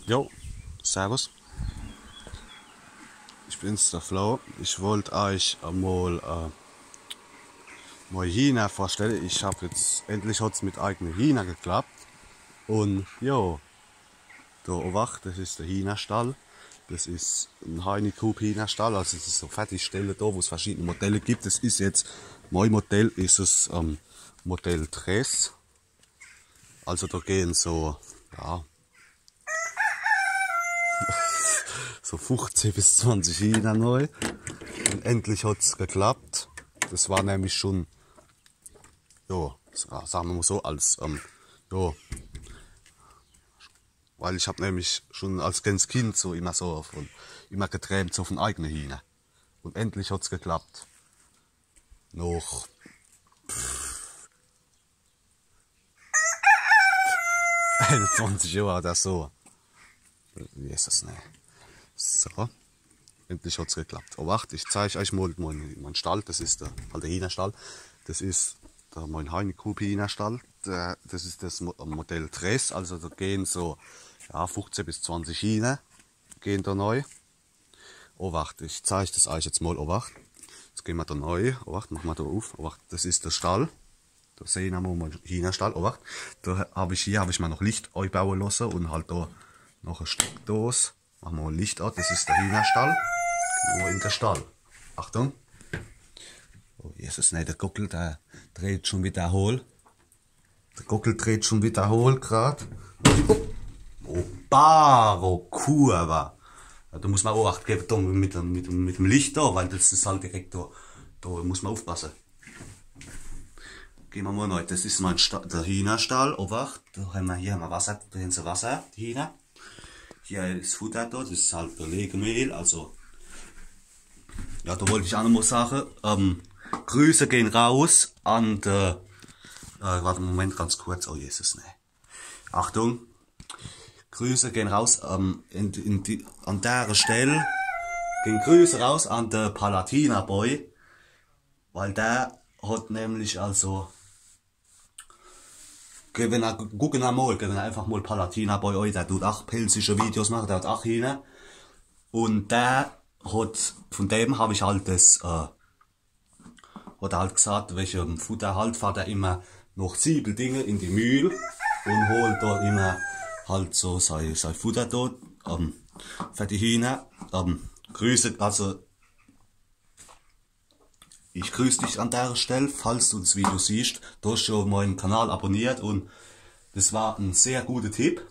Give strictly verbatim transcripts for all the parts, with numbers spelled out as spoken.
Jo, servus. Ich bin's, de Flo. Ich wollt eich emol äh, mei Hiehner vorstelle. Ich hab jetzt, endlich hat's mit eigene Hiehner geklappt. Un jo, do, Obacht, des is de Hiehnerstall. Des is en Heini-Kup-Hiehnerstall, also des is so Fertigställe do, wo's verschiedene Modelle gibt. Des is jetzt, mei Modell is es, ähm, Modell Dress. Also do gehn so, ja, so fuchzeh bis zwanzig Hiehner nei. Un endlich hat's geklappt. Des war nämlich schun, jo, sa-, sage mer mol so, als, ähm, jo, weil ich hab nämlich schun als klenes Kind so immer so vun, immer geträmt so vun eigene Hiehner. Un endlich hat's geklappt. Noch einunzwanzig Johr oder so. Jesus, ne. So. Endlich hat's geklappt. Obacht, ich zeig eich mol mein, mein Stall. Des is de, halt de Hiehnerstall. Des is de, mein Heini-Kup-Hiehnerstall. De, des is des Mo-, Modell Dress. Also do gehn so, ja, fuchzeh bis zwanzig Hiehner gehn do nei. Obacht, ich zeig des eich jetzt mol, Obacht. Jetzt gehn mer do nei, Obacht, mach mer do uf, Obacht, des is de Stall. Do sehn mer mol Hiehnerstall, Obacht. Do hab ich, hier hab ich mer noch Licht eibaue losse un halt do noch e Steckdos. Mach mer mol Licht an, des is de Hiehnerstall. Nur in de Stall. Achtung. Oh, Jesus, ne, de Gockel, der dreht schun widder hohl. De Gockel dreht schun widder hohl grad. Oh, Baro, Kurwa. Ja, do muss mer Obacht gewwe do mit, dem- mit, dem- mit dem Licht do, weil des is halt direkt do. Do muss mer ufpasse. Gehn mer mol nei. Des is mein Sta-, de Hiehnerstall. Obacht, do hemmer, hier hemmer Wasser, do hemmer Wasser, die Hiehner. Hier is Futter do, des is halt Legemehl, also. Ja, do wollt ich ach nochmol sage, ähm, Grüße gehn raus an de, äh, wart, Moment, ganz kurz, oh Jesus, ne. Achtung. Grüße gehn raus, ähm, in, in die, an dere Stell gehn Grüße raus an de Palatina Boy, weil der hat nämlich also Gewwe mer, gucke mer mol, gewwe mer einfach mol Palatina Boy ei, der dut ach pälzische Videos mache, der hat ach Hiehner. Un der hat, vun dem hab ich halt des, äh, hat er halt gesagt, wege em Futter halt, fahrt er immer noch Siebeldinge in die Mühl un holt do immer halt so sei, sei Futter dort, ähm, fer die Hiehner. Ähm, Grüße, also ich grüß dich an dere Stell, falls du des Video siehscht. Du hascht schun mein Kanal abonniert un des war en sehr guter Tipp.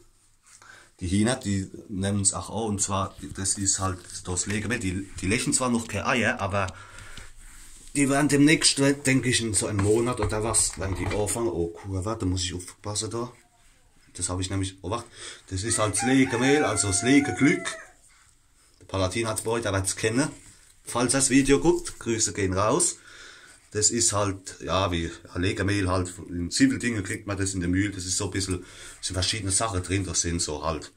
Die Hiehner, die nemmen's ach an, un zwar, des is halt des Legemehl, die, die lechen zwar noch kee Eier, awwer die werren demnächscht, denk ich, in so em Monat oder was, wenn die anfange, oh Kurwa, do muss ich ufpasse do. Des hab ich nämlich, oh, wart, des is halt des Legemehl, also des Legeglück. De Palatina Boy, der werd's kenne, falls er des Video guckt. Grüße gehn raus. Des is halt, ja, wie e Legemehl halt. In Siebeldinge kriegt mer des in de Mühl. Des is so e bissel, sin verschiedene Sache drin. Des sin so halt,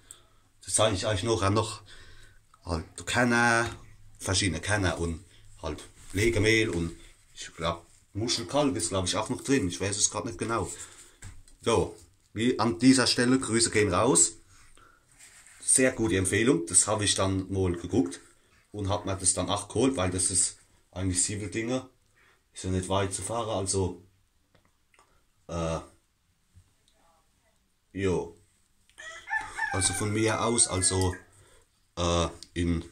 des zeig ich eich nochher noch. Halt Kerner, verschiedene Kerner un halt Legemehl un ich glaab, Muschelkalk is, glaab ich, ach noch drin. Ich weiß es grad net genau. So, wie an dieser Stelle, Grüße gehn raus. Sehr gute Empfehlung. Des hab ich dann mol geguckt un hab mer des dann ach geholt, weil des is eigentlich Siebeldinge. Is jo net weit zu fahre, also, äh, jo. Also vun mir aus, also, äh, in,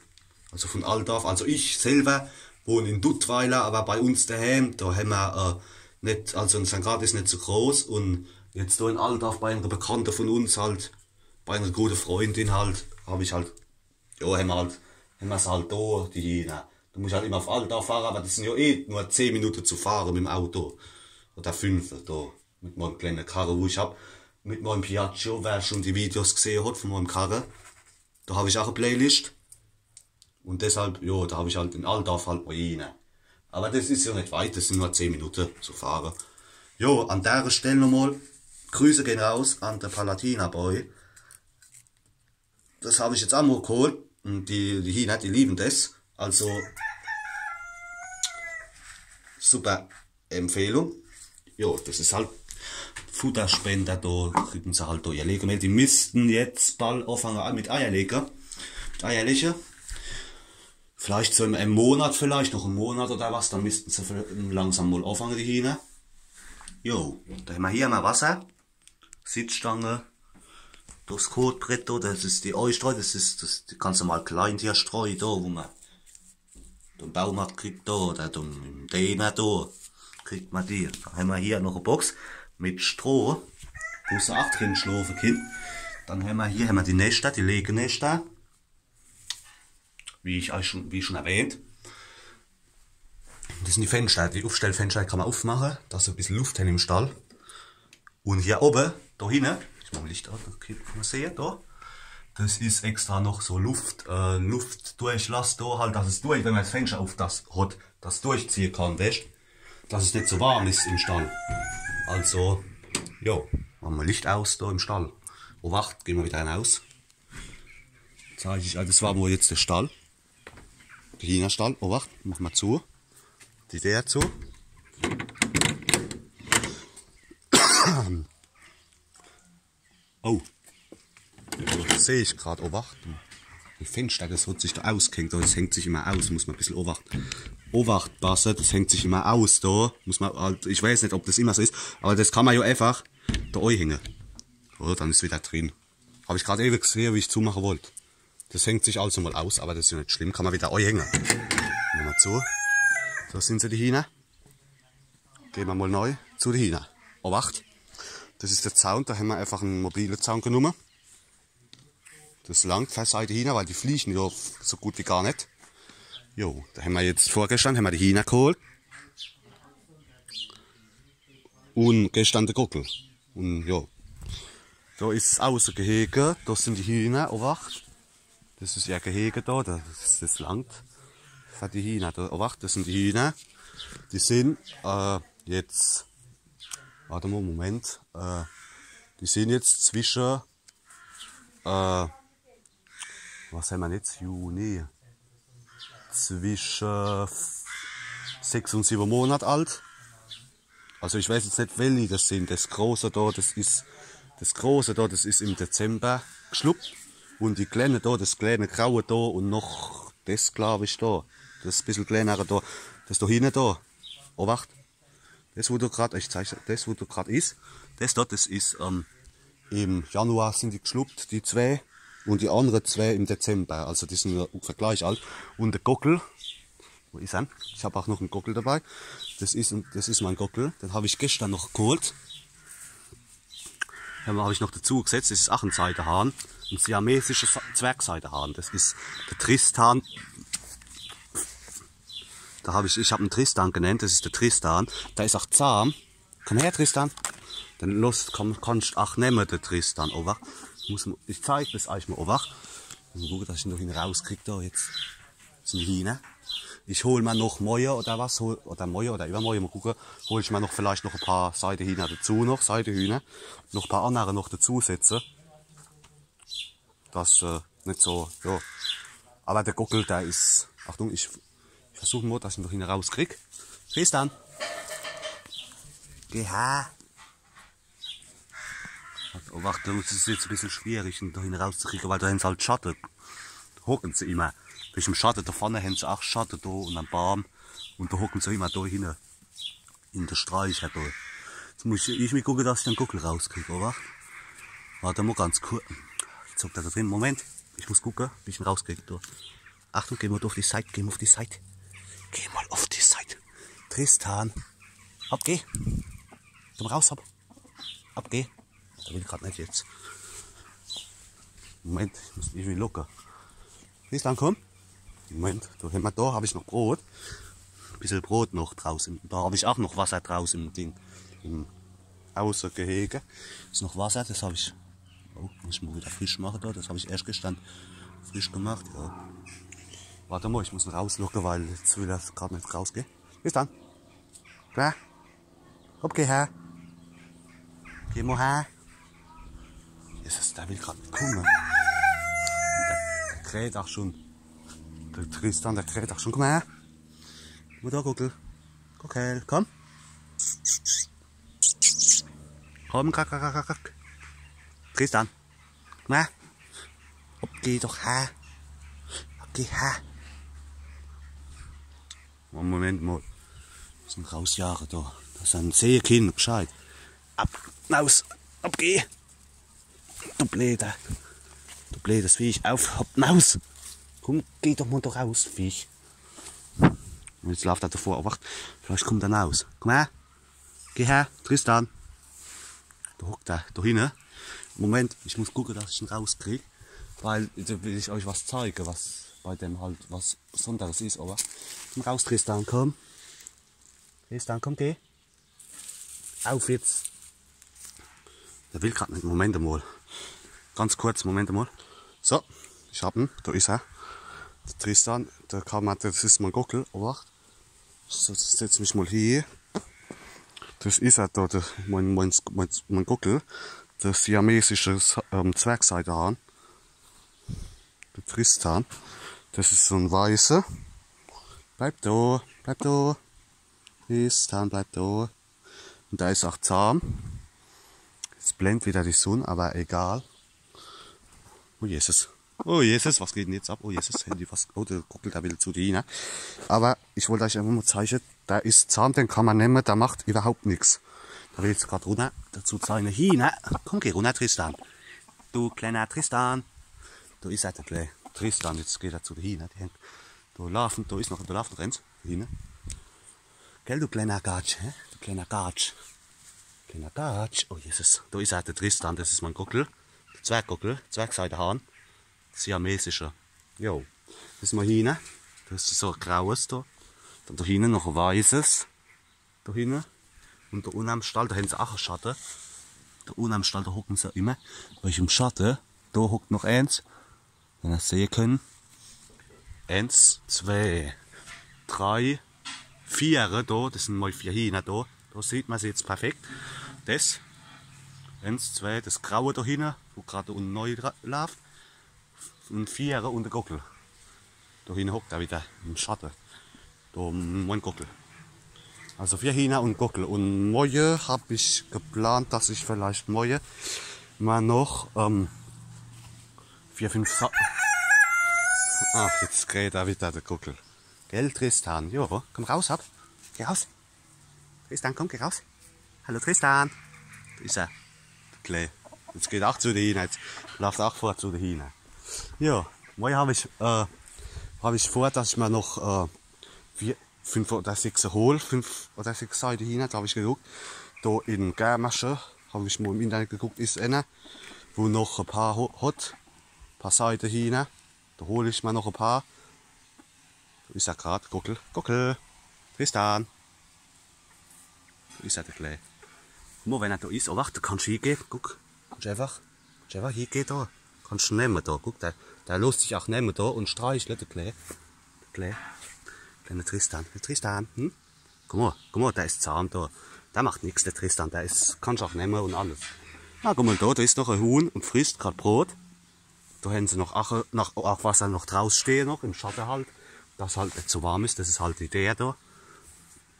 also vun Altdorf, also ich selwer wohn in Duttweiler, awwer bei uns dehäm, do hemmer, äh, net, also in Sankt Grat is net so groß un jetzt do in Altdorf bei ere Bekannte vun uns halt, bei ere gute Freundin halt, hab ich halt, jo, hemmer halt, hemmer se halt do, die Hiehner. Do muss ich halt immer uf Altdorf fahre, awwer des sin jo eh nur zeh Minutte zu fahre mit em Auto. Oder fünfe do, mit meim kleene Karre, wo ich hab. Mit meim Piaggio, wer schun die Videos gesehe hat vun meim Karre, do hab ich ach e Playlist. Un deshalb, jo, do hab ich halt in Altdorf halt mei Hiehner. Awwer des is jo net weit, des sin nur zeh Minutte zu fahre. Jo, an dere Stell nochmol, Grüße gehn raus an de Palatina Boy. Des hab ich jetzt ach mol geholt. Un die, die Hiehner, die lieben des. Also, super Empfehlung. Jo, des is halt Futterspender, do kriegen se halt do ihr Legemehl. Die missten jetzt bald anfangen mit Eierlege. Mit Eierlege. Vielleicht so im, im Monat, vielleicht noch im Monat oder was, dann missten se vielleicht langsam mal anfangen, die Hiehner. Jo, do hämmer hier mol Wasser. Sitzstange. Das Kotbrett do, das is die Eistreu, das is, das, die ganz normal Kleintierstreu do, wo mer im Baumarkt kriegt do, oder do im Dehner do, kriegt mer die. Dann hämmer hier noch e Box mit Stroh, wo se ach drin schlofe kinne. Dann hämmer hier, hämmer die Neschter, die Legenäschter. Wie ich euch schon, wie schon erwähnt. Das sin die Fenster, die Ufstellfenster kann mer ufmache, dass se e bissel Luft hän im Stall. Un hier owwe, do hinne, ich mach mol Licht an, okay, kann mer sehe, do. Das is extra noch so Luft, äh, Luftdurchlass do halt, dass es durch, wenn mer das Fenster uf das hot, das durchziehe kann, weescht? Dass es net so warm is im Stall. Also, jo, mache mer Licht aus do im Stall. Owacht, gehn mer wieder hinaus. Zeig ich, also das war wohl jetzt der Stall. Der Hiehnerstall. Owacht, mach mol zu. Die Deer zu. Oh. Das seh ich grad. Owacht. Die Fenster, das hot sich do ausgehängt. Das hängt sich immer aus. Muss mer e bissel owacht. Owacht, Basse, das hängt sich immer aus do. Muss mer halt, ich weiß net, ob das immer so is, aber das kann mer jo einfach do eihänge. Oh, dann is wieder drin. Hab ich grad ewe gesehe, wie ich zumache wollt. Das hängt sich also mol aus, aber das is jo net schlimm. Kann mer wieder eihänge. Mach mol zu. Do sin se, die Hiehner. Gehn mer mol nei zu de Hiehner. Owacht. Das is der Zaun, do hämmer einfach en mobile Zaun genumme. Das langt für Seidehiehner, weil die fliegen jo so gut wie gar net. Jo, do hämmer jetzt vorgeschtern, hämmer die Hiehner geholt. Un geschtern de Gockel. Un jo. Do is es Außegehege, do sin die Hiehner, Owacht. Das is ihr Gehege do, das, das langt für die Hiehner. Do, Owacht, das sin die Hiehner. Die sin, äh, jetzt, wart mol, Moment, äh, die sin jetzt zwische, äh, was hämmer jetzt? Juni. Zwische f-, sechs un siwwe Monat alt. Also ich weiß jetzt net, welche das sin. Das große do, das is, das große do, das is im Dezember geschluppt. Un die kleine do, das kleine graue do un noch das, glaub ich, do. Das bissel kleinere do, das do hinne do. Owacht. Das, wo do grad, ich zeig, das, wo do grad is, das dort, das is, ähm, im Januar sin die geschluppt, die zwee. Un die annere zwee im Dezember. Also die sin jo ungefähr gleich alt. Un de Gockel, wo is er? Ich hab ach noch en Gockel dabei. Das is, das is mein Gockel. Den hab ich geschtern noch geholt. Den hab ich noch dazu gesetzt. Das is ach en Seidehahn. En siamesischer Sa-, Zwergseidehahn. Das is de Tristan. Do hab ich, ich hab en Tristan genennt. Das is de Tristan. Der is ach zahm. Komm her, Tristan. Den loss, komm, kannst ach nemme, de Tristan. Owacht. Muss mer, ich zeig das eich mol, Owacht. Muss mer gucke, dass ich en do hinne rauskrieg, do jetzt. Das sin die Hiehner. Ich hol mer noch moie oder was, hol, oder moie oder iwwermoie, mol gucke, hol ich mer noch vielleicht noch e paar Seidehiehner dazu, noch Seidehiehner. Noch e paar annere noch dazu setze. Das, äh, net so, jo. Aber de Gockel, der is, Achtung, ich, ich versuch mol, dass ich en do hinne rauskrieg. Bis dann. Geh her. Owacht, das is jetzt e bissel schwierig, en do hinne rauszukriege, weil do hän se halt Schatte. Do hocken se immer. Durch em Schatte, do vorne hän se ach Schatte do un am Baam. Un do hocken se immer do hinne. In de Sträucher do. Jetzt muss ich, ich mol gucke, dass ich den Gockel rauskrieg, oder? Wart mol ganz kurz. Jetzt hockt er do drin. Moment. Ich muss gucke, wie ich en rauskrieg, do. Achtung, geh mol uf die Seit, geh mol uf die Seit. Geh mol uf die Seit. Tristan. Hopp, geh. Komm raus, hopp. Abgeh. Der will grad net jetzt. Moment, ich muss en irgendwie locke. Bis dann, komm. Moment, do hämmer, do hab ich noch Brot. E bissel Brot noch draus. Im, do hab ich ach noch Wasser draus im Ding. Im Außegehege. Is noch Wasser, das hab ich. Oh, muss ich mol wieder frisch mache do. Das hab ich erscht geschtern frisch gemacht, ja. Wart mol, ich muss en rauslocke, weil jetzt will er grad net rausgehe. Bis dann. Klar. Hopp, geh her. Geh mol her. Jesus, der will grad net kumme. Der, der kräht ach schon. De Tristan, der kräht ach schon. Komm her. Komm do, Gockel. Gockel, komm. Komm, kack, kack, kack, kack. Tristan. Na? Hopp, geh doch her. Hopp, geh her. Oh, Moment mal. Muss en rausjage do. Das is en Seekind, Bescheid. Ab, raus, ab, geh. Du blöder, du blödes Viech. Auf, hopp, raus. Komm, geh doch mal do raus, Viech. Un jetzt lauft er davor, oh, wart. Vielleicht kommt er raus. Komm her. Geh her, Tristan. Do hockt er, do hinne. Moment, ich muss gucke, dass ich en rauskrieg. Weil, do will ich euch was zeige, was bei dem halt was Besonderes is, aber. Komm raus, Tristan, komm. Tristan, komm, geh. Auf jetzt. Der will grad net. Moment mal. Ganz kurz, Moment mal. So, ich hab en. Do is er. Der Tristan, der kann man, das is mein Gockel. Obacht. So, setz mich mal hier. Das is er do, der, mein, mein, mein, mein Gockel. Der siamesische, ähm, Zwergseidehahn. Der Tristan. Das is so en Weißer. Bleib do, bleib do. Tristan, bleib do. Un der is auch zahm. Jetzt blendt wieder die Sunn, aber egal. Oh Jesus. Oh Jesus, was geht denn jetzt ab? Oh Jesus, Handy, was? Oh, der Gockel, der will zu de Hiehner. Aber ich wollt euch einfach mal zeige, der is zahm, den kann man nemme, der macht überhaupt nix. Der will jetzt grad runner, der zu seine Hiehner. Komm, geh runner, Tristan. Du kleiner Tristan. Do is er, der kleine Tristan. Jetzt geht er zu de Hiehner. Die hängt, do laufen, do is noch, do lauft noch ens. Hiehner. Gell, du kleiner Gatsch, hä? Du kleiner Gatsch. Kleiner Gatsch. Oh Jesus, do is er, der Tristan, das is mein Gockel. Der Zwerggockel, Zwergseidehahn. Siamesischer. Jo. Das is mein Hiehner. Das is so e graues do. Dann do hinne noch e weißes. Do hinne. Un do unne am Stall, do hänn se auch e Schatte. Do unne am Stall, do hocken se immer. Weil ich im Schatte, do hockt noch ens. Wenn ihr sehe könnt. Ens, zwei, drei, viere do, das sin mei vier Hiehner do. Do sieht man se jetzt perfekt. Das, ens, zwei, das Graue do hinne, wo grad unne neu ra- lauft. Un viere un de Gockel. Do hinne hockt er wieder im Schatte. Do, mein Gockel. Also vier Hiehner un Gockel. Un morje hab ich geplant, dass ich vielleicht morje mal noch, ähm, vier, fünf Sa- Ach, jetzt geht er wieder, der Gockel. Gell, Tristan? Jo, komm raus, hopp. Geh raus. Tristan, komm, geh raus. Hallo, Tristan. Do is er. Der Klä. Jetzt geht er auch zu de Hiehner. Jetzt lauft er auch vor zu de Hiehner. Jo, morje hab ich, äh, hab ich vor, dass ich mal noch, äh, vier, fünf oder sechs hol, fünf oder sechs Seidehiehner, do hab ich geguckt. Do in Germersche hab ich mal im Internet geguckt, is einer, wo noch e paar ho- hot, paar Seidehiehner. Do hol ich mal noch e paar. Do is er grad, Gockel, Gockel. Tristan. Do is er, der Klä. Guck mal, wenn er do is, oh, wart, do kannst du hiegehe, guck. Kannst einfach, kannst einfach hiegehe do. Kannst du nemme do, guck, der, der losst sich auch nemme do un streichle, der Klä. Der Klä. Kleiner Tristan, der Tristan, hm? Guck mal, guck mal, der is zahm do. Der macht nix, der Tristan, der is, kannst auch nemme un alles. Na, guck mal do, do is noch e Huhn un frisst grad Brot. Do hänn se noch Ache, nach, ach, was er noch draus stehe, noch im Schatte halt, dass halt net so warm is, das is halt die Idee do.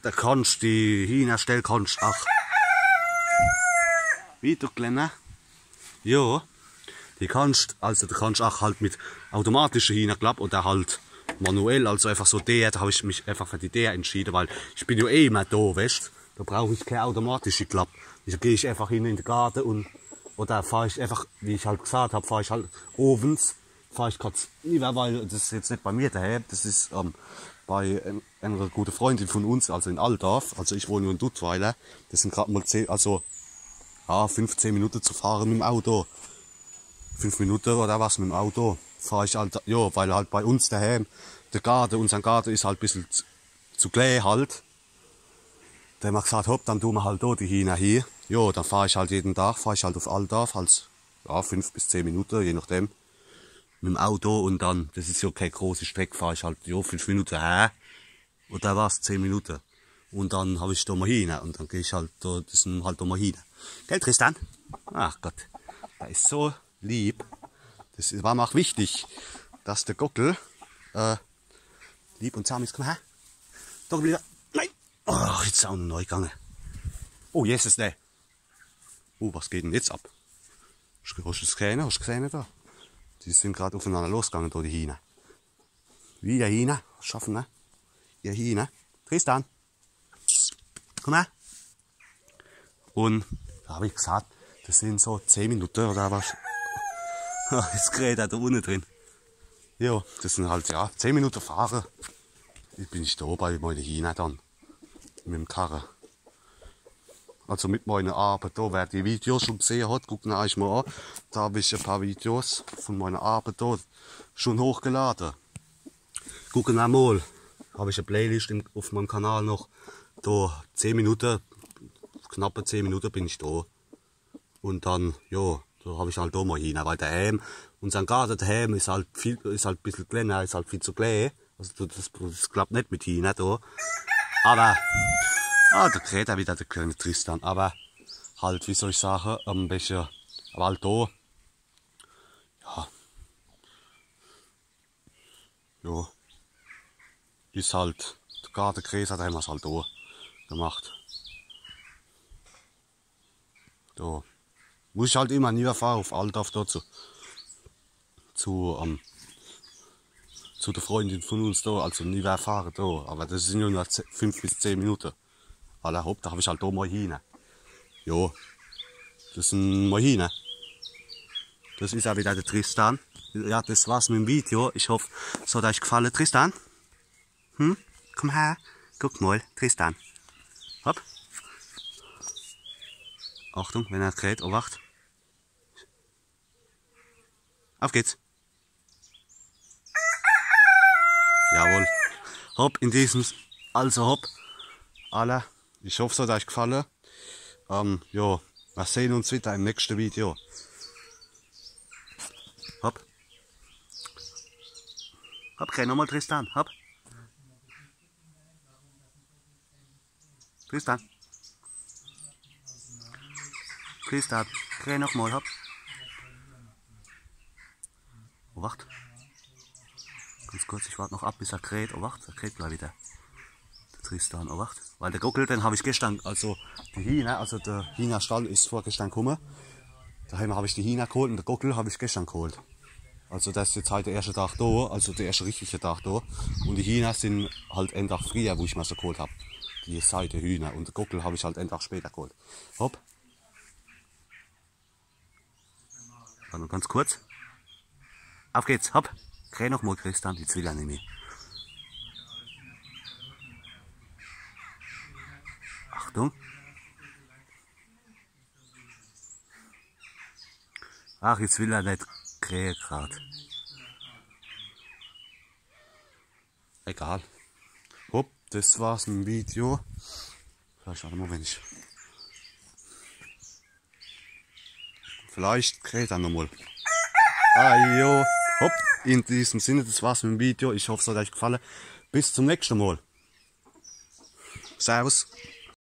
Do kannst die Hiehnerstell, kannst, ach. Wie, du Kleiner? Jo. Die kannst, also du kannst ach halt mit automatische Hiehnerklapp oder halt manuell, also einfach so der, do hab ich mich einfach für die der entschiede, weil ich bin jo eh immer do, weescht? Do brauch ich kee automatische Klapp. Do geh ich einfach hin in de Garde un, oder fahr ich einfach, wie ich halt gesagt hab, fahr ich halt owens, fahr ich grad niwwer, weil das is jetzt net bei mir dehääm, das is, ähm, bei en, ener gute Freundin von uns, also in Altdorf, also ich wohn jo in Duttweiler, das sin grad mal zehn, also, ja, fünfzehn Minute zu fahre mit em Auto. Fünf Minute oder was mit em Auto fahr ich halt, jo, weil halt bei uns dehääm de Garde, unsern Garde is halt bissel zu, zu klä halt. Do hab ich gesagt, hopp, dann du mer halt do die Hiehner hie. Jo, dann fahr ich halt jeden Tag, fahr ich halt uff Altdorf, als, ja, fünf bis zehn Minute, je nachdem, mit em Auto un dann, das is jo kee große Streck, fahr ich halt, jo, fünf Minute, hä? Oder was, zehn Minute. Un dann hab ich do mei Hiehner un dann geh ich halt do, das sin halt do mei Hiehner. Gell, Tristan? Ach Gott, der is so lieb. Das war mer ach wichtig, dass de Gockel, äh, lieb un zahm is. Komm her. Doch wieder. Nein. Oh, jetzt is er ach noch nei gange. Oh, Jesus, ne. Oh, was geht denn jetzt ab? Hosch, hosch des gsehe? Hosch des gsehe do? Die sin grad uffenanner losgange, do die Hiehner. Wie, ihr Hiehner? Schaffe, ne? Ihr Hiehner. Tristan. Kumm her. Un do hab ich gsaat, des sin so zeh Minutte oder was. Jetzt kräht er do unne drin. Jo, des sin halt, ja, zeh Minutte fahre. Jetzt bin ich do bei meine Hiehner dann. Mit em Karre. Also mit meine Arbe do. Wer die Videos schun gsehe hat, guckt eich mol an. Do hab ich e paar Videos vun meine Arbe do schun hochgelade. Guckt emol. Hab ich e Playlist im, uff meim Kanal noch. Do zeh Minutte, knappe zeh Minutte bin ich do. Un dann, jo, do hab ich halt do mol Hiehner, weil dehääm, unsern Garte dehääm is halt viel, is halt e bissel klenner, is halt viel zu klee. Also do, des, des klappt net mit Hiehner do. Awwer, ah, do kräht er widder, de kleene Tristan. Awwer halt, wie soll ich sage, e bissche, awwer halt do. Ja. Jo. Is halt, de Garte greeßer, do hämmer's halt do gemacht. Do. Muss ich halt immer niwwer fahre uff Altdorf do zu, zu, ähm, zu de Freundin vun uns do, also niwwer fahre do. Awwer des sin jo nur ze-, fünf bis zeh Minutte. Alla hopp, do hab ich halt do mol Hiehner. Jo, des sin mol Hiehner. Des is jo widder de Tristan. Ja, des war's mit em Video. Ich hoff, es hat eich gfalle. Tristan? Hm? Kumm her. Guck mol, Tristan. Hopp. Achtung, wenn er kräht, Obacht. Uff geht's. Jawohl. Hopp, in diesem S-, also hopp. Alla, ich hoff, es hat eich gfalle. Ähm, jo, mer sehn uns widder im nächschte Video. Hopp. Hopp, kräh nochmol, Tristan, hopp. Tristan. Tristan, kräh nochmol, hopp. Obacht. Ganz kurz, ich wart noch ab, bis er kräht. Obacht, er kräht glei widder. De Tristan, Obacht. Weil de Gockel, den hab ich geschtern, also die Hiehner, also de Hiehnerstall is vorgeschtern kumme. Dehääm hab ich die Hiehner gholt un de Gockel hab ich geschtern gholt. Also des is jetzt heit de erschte Dag do, also de erschte richtige Dag do. Un die Hiehner sin halt en Dag frieher, wo ich mer se gholt hab. Die Seidehühner. Un de Gockel hab ich halt en Dag später gholt. Hopp. Wart mol ganz kurz. Uff geht's, hopp. Kräh nochmol, Tristan, jetzt will er nimmi. Achtung. Ach, jetzt will er net krähe grad. Egal. Hopp, des war's mit em Video. Vielleicht, wart mol, wenn ich, vielleicht kräht er nochmol. Ah, jo. Hopp, in diesem Sinne, des war's mit em Video. Ich hoff, es hat eich gfalle. Bis zum nächschte Mol. Servus.